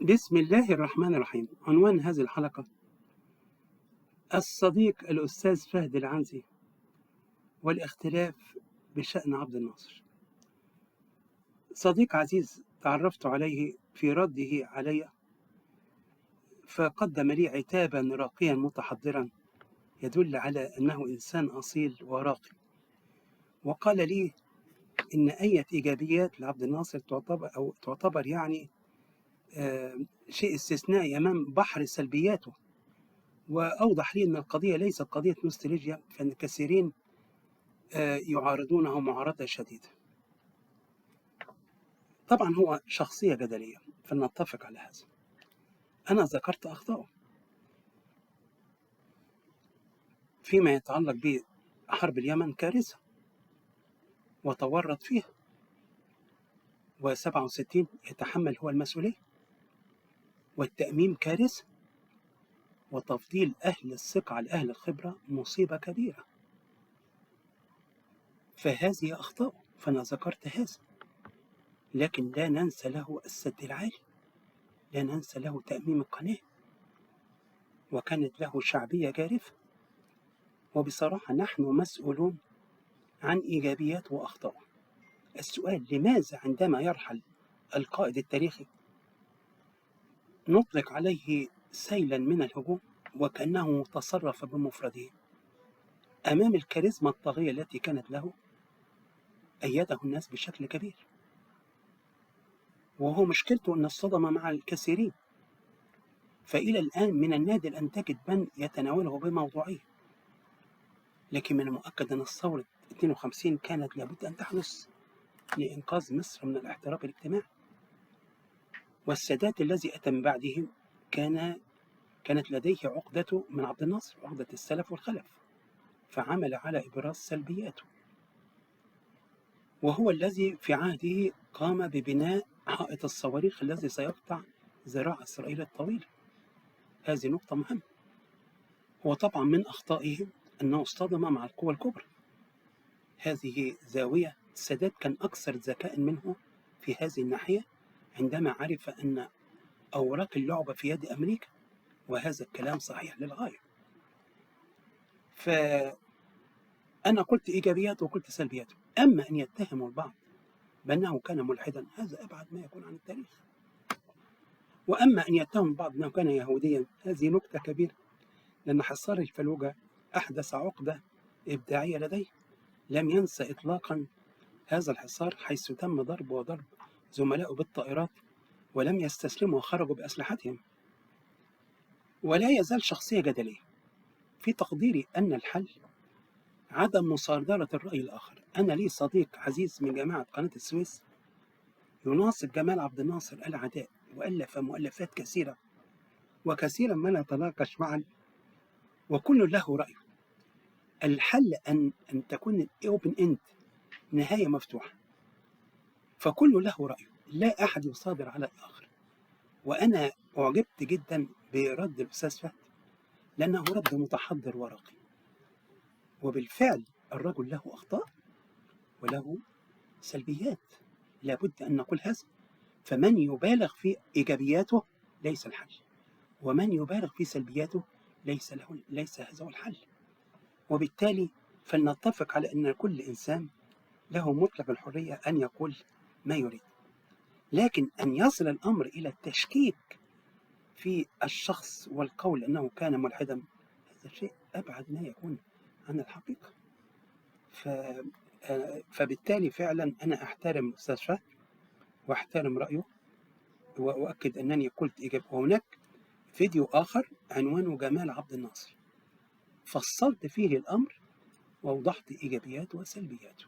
بسم الله الرحمن الرحيم. عنوان هذه الحلقة: الصديق الأستاذ فهد العنزي والاختلاف بشأن عبد الناصر. صديق عزيز تعرفت عليه في رده علي، فقدم لي عتابا راقيا متحضرا يدل على أنه إنسان أصيل وراقي، وقال لي إن أي إيجابيات لعبد الناصر تعتبر شيء استثنائي أمام بحر سلبياته. وأوضح لي أن القضية ليست قضية نوستالجيا، فإن كثيرين يعارضونه معارضة شديدة. طبعا هو شخصية جدلية، فلنتفق على هذا. أنا ذكرت أخطاءه فيما يتعلق بحرب اليمن، كارثة وتورط فيها، و67 يتحمل هو المسؤولية، والتأميم كارثة، وتفضيل أهل الثقة على أهل الخبرة مصيبة كبيرة. فهذه أخطاء، فأنا ذكرت هذا، لكن لا ننسى له السد العالي، لا ننسى له تأميم القناة، وكانت له شعبية جارفة. وبصراحة نحن مسؤولون عن إيجابيات وأخطاء. السؤال: لماذا عندما يرحل القائد التاريخي نطلق عليه سيلا من الهجوم وكأنه تصرف بمفرده؟ أمام الكاريزما الطاغية التي كانت له أيده الناس بشكل كبير، وهو مشكلته أن اصطدم مع الكثيرين، فإلى الآن من النادر أن تجد من يتناوله بموضوعية. لكن من المؤكد أن ثورة 52 كانت لابد أن تحدث لإنقاذ مصر من الاحتراب الاجتماعي، والسادات الذي أتى من بعده كانت لديه عقدة من عبد الناصر، عقدة السلف والخلف، فعمل على إبراز سلبياته، وهو الذي في عهده قام ببناء حائط الصواريخ الذي سيقطع ذراع إسرائيل الطويلة. هذه نقطة مهمة. هو طبعا من أخطائه أنه اصطدم مع القوى الكبرى، هذه زاوية. السادات كان أكثر ذكاء منه في هذه الناحية عندما عرف أن أوراق اللعبة في يد أمريكا، وهذا الكلام صحيح للغاية. فأنا قلت إيجابياته وقلت سلبياته. أما أن يتهموا البعض بأنه كان ملحدا، هذا أبعد ما يكون عن التاريخ. وأما أن يتهم البعض أنه كان يهوديا، هذه نكتة كبيرة، لأن حصار الفلوجة أحدث عقدة إبداعية لديه. لم ينسى إطلاقا هذا الحصار، حيث تم ضرب زملائه بالطائرات ولم يستسلموا وخرجوا بأسلحتهم. ولا يزال شخصية جدلية. في تقديري أن الحل عدم مصادرة الرأي الآخر. أنا لي صديق عزيز من جماعة قناة السويس يناصب جمال عبد الناصر العداء، وألف مؤلفات كثيرة، وكثيرا ما نتناقش معا، وكل له رأيه. الحل أن تكون open end، نهاية مفتوحة، فكل له رأيه، لا أحد يصادر على الآخر. وأنا أعجبت جدا برد الأستاذ فهد، لأنه رد متحضر ورقي، وبالفعل الرجل له أخطاء وله سلبيات، لابد أن نقول هذا. فمن يبالغ في إيجابياته ليس الحل، ومن يبالغ في سلبياته ليس هذا هو الحل. وبالتالي فلنتفق على أن كل إنسان له مطلق الحرية أن يقول ما يريد، لكن أن يصل الأمر إلى التشكيك في الشخص والقول أنه كان ملحدا، هذا شيء أبعد ما يكون عن الحقيقة. فبالتالي فعلا أنا أحترم الأستاذ فهد وأحترم رأيه، وأؤكد أنني قلت إيجابي. وهناك فيديو آخر عنوانه جمال عبد الناصر، فصلت فيه الأمر ووضحت إيجابياته وسلبياته،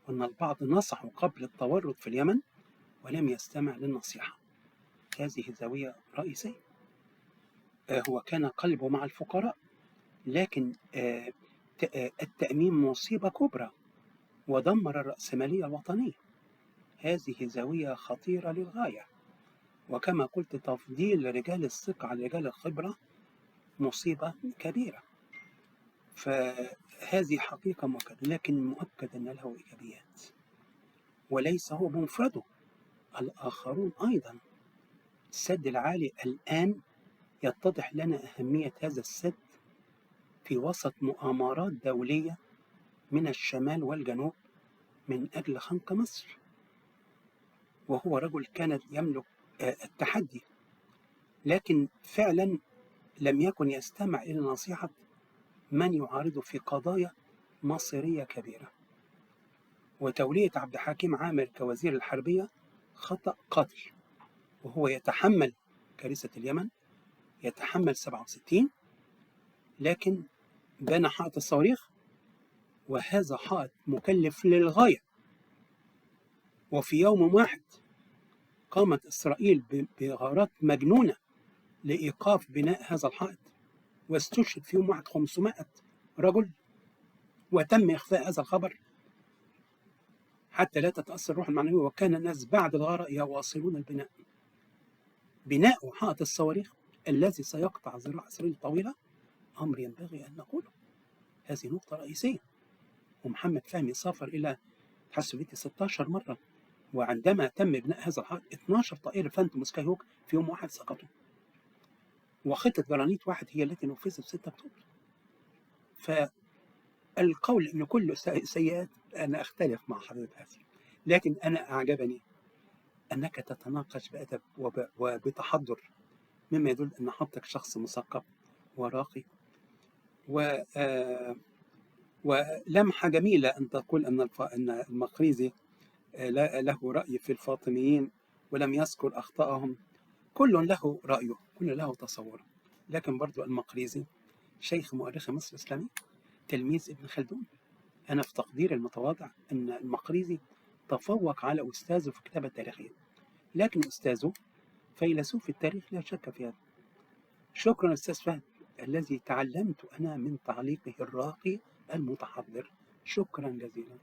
وأن البعض نصحوا قبل التورط في اليمن ولم يستمع للنصيحة. هذه زاوية رئيسية. هو كان قلبه مع الفقراء، لكن التأميم مصيبة كبرى ودمر الرأسمالية الوطنية. هذه زاوية خطيرة للغاية. وكما قلت، تفضيل رجال الثقة على رجال الخبرة مصيبة كبيرة. فهذه حقيقة مؤكدة، لكن مؤكد أن له إيجابيات، وليس هو بمفرده، الآخرون أيضا السد العالي الآن يتضح لنا أهمية هذا السد في وسط مؤامرات دولية من الشمال والجنوب من أجل خنق مصر، وهو رجل كان يملك التحدي، لكن فعلا لم يكن يستمع إلى نصيحة من يعارضه في قضايا مصيرية كبيرة. وتولية عبد الحكيم عامر كوزير الحربية خطأ قاتل، وهو يتحمل كارثة اليمن، يتحمل 67، لكن بنى حائط الصواريخ، وهذا حائط مكلف للغاية. وفي يوم واحد قامت إسرائيل بغارات مجنونة لإيقاف بناء هذا الحائط، واستشهد في يوم واحد 500 رجل، وتم إخفاء هذا الخبر حتى لا تتأثر الروح المعنوية، وكان الناس بعد الغارة يواصلون البناء. بناء حائط الصواريخ الذي سيقطع ذراع إسرائيل طويلة أمر ينبغي أن نقوله. هذه نقطة رئيسية. ومحمد فهمي سافر إلى الاتحاد السوفيتي 16 مرة، وعندما تم بناء هذا الحائط 12 طائرة فانتوم سكاي هوك في يوم واحد سقطوا، وخطة جرانيت واحد هي التي نفذت في 6 أكتوبر. فالقول أن كله سيئات أنا أختلف مع حضرتك هذه، لكن أنا أعجبني أنك تتناقش بأدب وبتحضر، مما يدل أن حضرتك شخص مثقف وراقي، ولمحة جميلة أن تقول أن المقريزي له رأي في الفاطميين ولم يذكر أخطائهم. كل له رأيه، كل له تصوره، لكن برضو المقريزي شيخ مؤرخ مصر الإسلامي، تلميذ ابن خلدون. أنا في تقدير المتواضع أن المقريزي تفوق على أستاذه في الكتابة التاريخية، لكن أستاذه فيلسوف التاريخ لا شك في هذا. شكرا أستاذ فهد الذي تعلمت أنا من تعليقه الراقي المتحضر. شكرا جزيلا.